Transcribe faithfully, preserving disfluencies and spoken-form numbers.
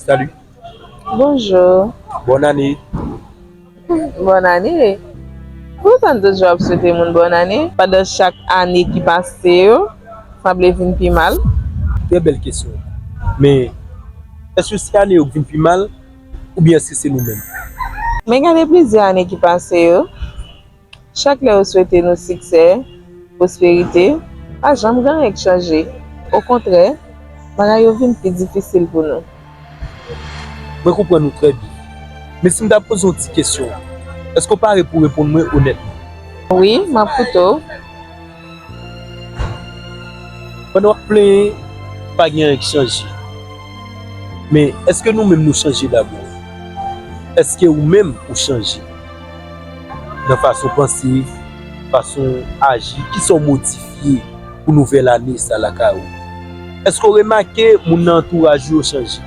Salut. Bonjou. Bonne année. Bonne année. Pou sa n toujou ap swete moun bonne année pandan chak ane ki pase yo sanble vin pi mal? Trè bèl kesyon. Men, èske se ane yo k vin pi mal oubyen èske se nou menm? Men gade plizyè ane ki pase yo. Chak lè yo swete nou siksè, pwosperite, pa janm gen anyen k chanje. Okontrè, bagay yo vin pi difisil pou nou. Mwen konprann ou trè byen. Men si m ta poze w yon ti kesyon, èske w pare pou w reponn mwen onètman? Wi, m ap koute w. Pandan w ap plenyen, pa gen anyen k chanje. Men, èske nou menm nou chanje dabò? Èske ou menm ou chanje? Nan fason panse, fason aji, kisa w modifye pou nouvèl ane sa lakay ou? Èske w remake moun nan antouraj ou yo chanje?